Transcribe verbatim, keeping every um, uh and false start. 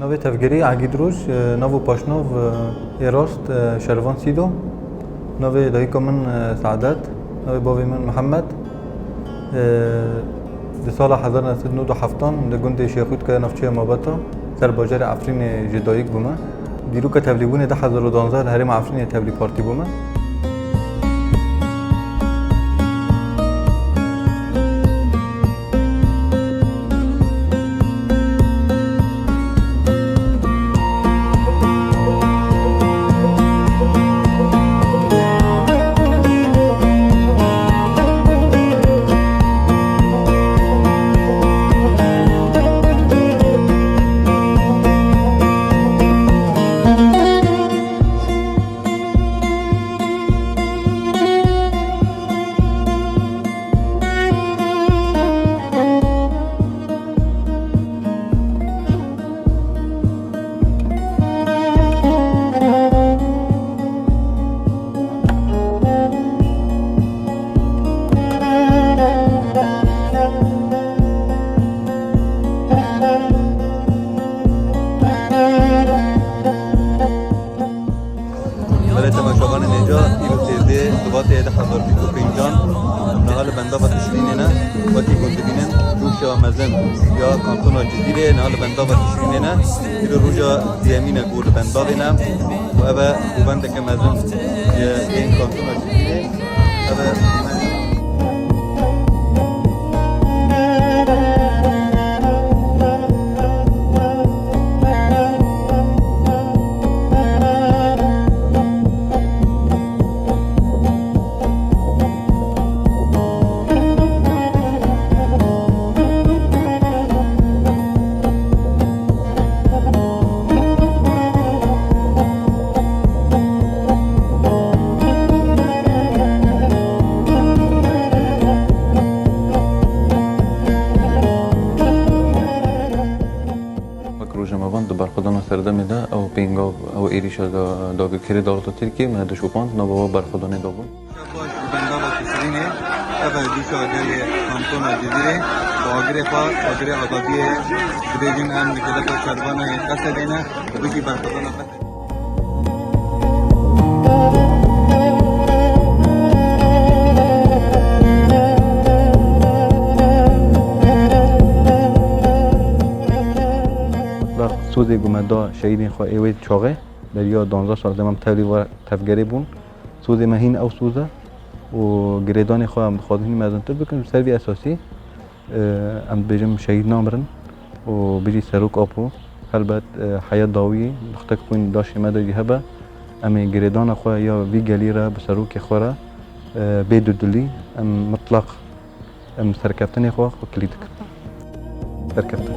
Navê tevgerê Egîd Roj, e, nav û paşnav, e, ê rast, e, Şervan Sîdo. Navê dayika min, e, Saadet. Navê bavê min Mihemed. E, di sala hezar neh sed û nod û heftan li gundê Şêxûtkaya navçeya Mabeta, ser bajarê Efrînê ji dayik bûme. Dîroka tevlîbûnê du hezar û duwazdeh li herêma Efrînê tevlî partî bûme. Belê temaşevanên hêja, îro sêzdeh Şubatê du hezar bîst û pêncan, em niha li bendava Tişrînê ne. Wekî ku dibînin, rûşa mezin ya kantona Cizîrê niha li bendava Tişrînê ne. Îro rûşa sêyemîn e ku li bendavê ne. Û ev e govendeke mezin ji ên kantona Cizîrê. Ev e Wek rojnamevan di berxwedana serdemê de ew pêngav, ew êrîşa da-, dagirkerê dewleta Tirkiyê me dişopand, nava we berxwedanê dabûn. Şev baş, li bendava Tişrînê, ev e dûşa gelê kantona Cizîrê, bi agirê xwe, agirê azadiyê ye. Dibêjin em li geleka şervanê Qesedê ne, û bijî berxwedana Qesedê. Sozê ku me da şehîdên xwe ê wê çaxê, beriya duwazdeh sal dema em tevlî we tevgerê bûn. Sozê me hîn ew soz e û girêdanê xwe em dixwazin hîn mezintir bikin. Ji ser vî esasî, e, em dibêjin şehîd namirin û bijî Serok Apo. Helbet, e, heya dawî bixtek xwîn daşê me de jî hebe. Em ê girêdana xwe ya vî gelî re bi serokê xwe re, e, bê dudilî, em mitlaq, em serkeftinê xwe xwe kilî dikin. Serkeftin.